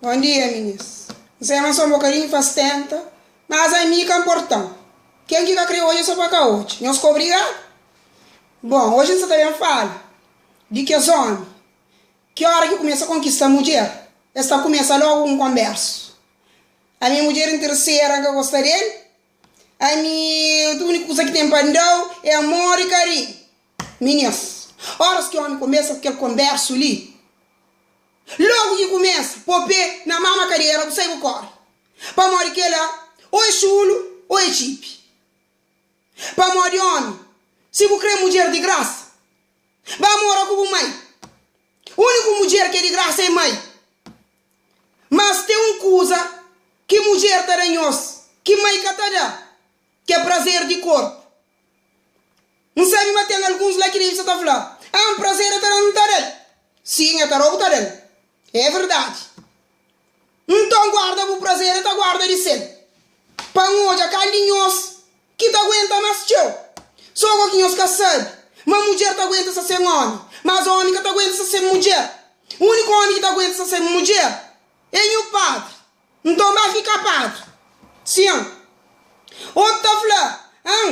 Bon dia minis. N sai ma so un bokadinhu fastenta, mas ami ka nportan. Ken ki ka kre odja so pa ka odja. Nhos ka obrigadu. Bon, oji N sa ta ben fala di kes omi ki ora ki kumesa konkista mudjer, es ta kumesa logu ku un konbersu. Ami mudjer interesera N ka gosta del, ami uniku kuza ki ten pa N dau é amor i karinhu. Minis, oras ki omi kumesa ku kel konbersu li, Logu ki kumesa po pe na mama kadera bu sai bu kore. Pamodi kela o e xulu o e txipi. Pamodi omi, si bu kre mudjer di grasa, ba mora ku bu mai. Uniku mudjer ki e di grasa e mai. Mas ten un kuza ki mudjer ta da nhos ki mai ka ta da, ki e prazer di korpu. N sabe ma ten alguns la ki debe sa ta fla, Ah, prazer e ta da-m, N ta da-l. Sin, e ta da-u, bu ta da-l. É verdadi. Nton, guarda bu prazer, e ta guarda di sel. Pa N odja kal di nhos ki ta aguenta más txeu. Sô go ki nhos ka sabe ma mudjer ta aguenta sa sen ómi, mas ómi ka ta aguenta sa sen mudjer. Úniku ómi ki ta aguenta sa sen mudjer é nhu padri. Nton ba fika padri. Sin. Otu ta fla, An,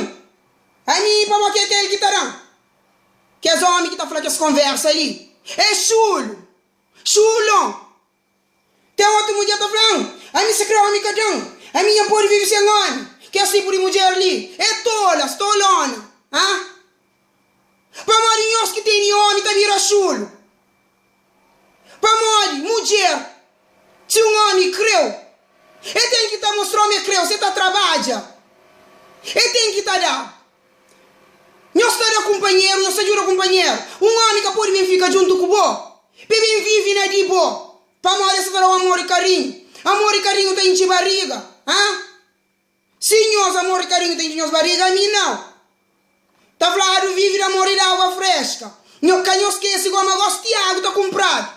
ami pamo ke kel ki ta dan? Kes omi ki ta fla kes konversa li é xulu, xulon. Ten otu mudjer ta fla, An, ami si kre omi ka dan, ami nha pode vive sen omi. Kes tipu di mudjer li é tolas, tolona. An, pamodi nhos ki tene omi ta bira xulu. Pamodi, mudjer, si un omi kreu, e ten ki ta mostrau ma e kreu, si e ta trabadja, e ten ki ta da. Nhos ta da kunpanheru, nhos ta djuda kunpanheru. Un omi ka pode ben fika djuntu ku bo, pa e ben vive na di bo, pamodi e sa ta da-u amor i karinhu. Amor i karinhu ta intxi bariga, ha? Si nhos amor i karinhu ta intxi nhos bariga, ami nau. Ta fladu vivi di amor i di agua freska. Nho, ka nhos skese goma gosi ti agu ta kunpradu.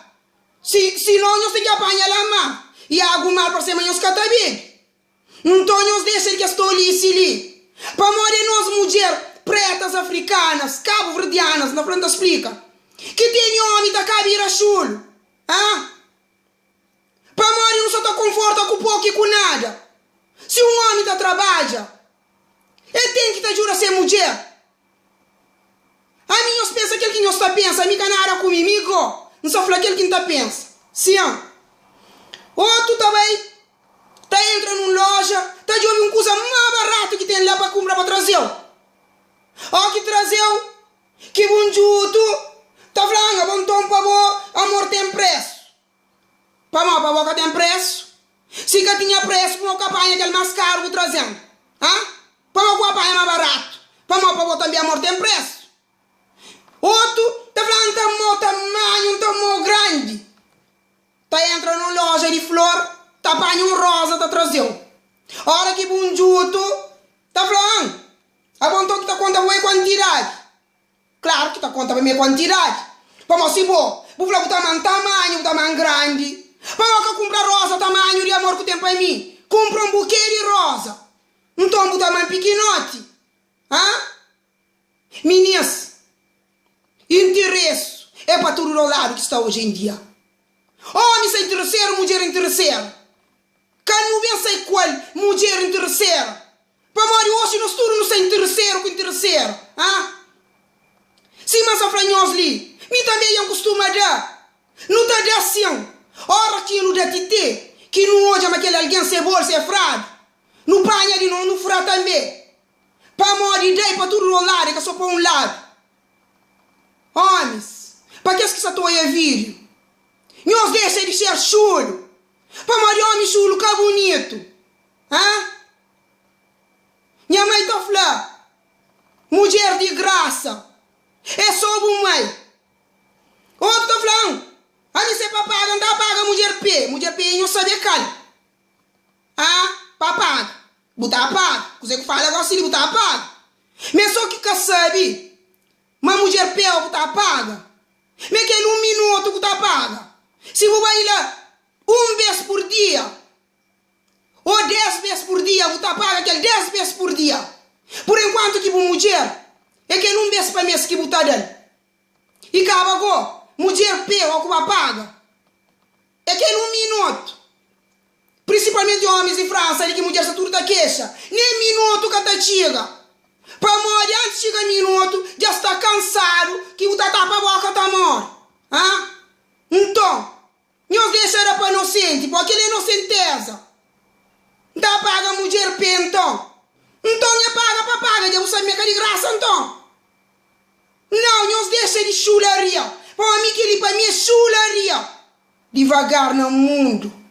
Si, si nau nhos ten ki apanha la mar. I agu mar parse ma nhos ka ta bebe. Nton nhos dexa di kes tolisi li. Pamodi é nos mudjer pretas afrikanas, kabuverdianas, na fla N ta splika, ki tene omi ta ka bira xulu. Ah! Pamodi nu sa ta konforta ku poku i ku nada. Si un omi ta trabadja, el ten ki ta djuda se mudjer. Ami nhos pensa kel ki nhos ta pensa, ami ka nada ku mi, mi go N sa fla kel ki N ta pensa. Sian. Otu ta bai ta entra nun loja, ta djobe un kuza ma baratu ki ten la pa kunpra pa traze-u. O ki traze-u, ki bu ndjutu, ta fla, Anga bo nton pa bo amor ten presu. Pamó pa bo ka ten presu? Si ka tinha presu, pamó ku ka panha kel más karu bu traze-m? Ha? Pamó ku apanha má baratu? Pamó pa bo tanbê amor ten presu? Otu ta fla, N ta amau tamanhu, N ta amau grandi. Ta entra nun loja di flor, ta panha un roza ta traze-u. Ora ki bu ndjutu, ta fla, An, abo nton ki ta konta bo é kuantidadi. Klaru ki ta konta pa mi é kuantidadi. Pamodi si bo, bu fla bu ta ama-m tamanhu, bu ta ama-m grandi. Pamodi ka kunpra roza tamanhu di amor ku ten pa mi? Kunpra un bukê di roza. Nton bu ta ama-m pikinoti. Ha? Minis, interesu é pa tudu dos ladu ki sta oji en dia. Omi sta intereseru, mudjer interesera. Ka nu ben sai kual mudjer interesera. Pamodi osi nos tudu nu sta intereseru ku intereseru, ha? Sima N sa fla nhos li, mi tanbe dja N kustuma da. Nu ta da sin, ora ki nu da tite ki nu odja ma kel algen se bolsa é fradu, nu panha di nos nu fra tanbe. Pamodi da é pa tudu dos ladu, é ka so pa un ladu. Omis, pa kes ki sa ta oia vídiu, nhos dexa di ser xulu, pamodi omi xulu ka bunitu, ha? Nha mai ta fla, Mudjer di grasa é so bu mai. Otu ta fla, An, ami se pa paga, N ta paga mudjer pé. Mudjer pé nho sabe kal. A, pa paga. Bu ta paga. Kuze ku fala gosi li, bu ta paga. Me so ki ka sabe ma mudjer pé o ku ta paga. Me kel un minutu ku ta paga. Si bu bai la un bes pur dia, Ô des bes pur dia, bu ta paga kel des bes pur dia. Pur enkuantu ki bu mudjer é kel un bes pa mes ki bu ta da-l. I kaba go, mudjer pe ô ku ba paga é kel un minotu. omis di Fransa li ki mudjer sta tudu ta kexa, nen minutu ka ta txiga. Pamodi antis txiga minutu dja sta kansadu ki bu ta tapa boka ta mori. Ha? Nton, nhos dexa da pa nosenti, po kel é nosenteza. N ta paga mudjer pé nton. Nton nha paga pa paga, dja bu sabe ma é ka di grasa nton. Nau, nhos dexa di xularia. Pamodi mi kel-li pa mi é xularia. Divagar na mundu.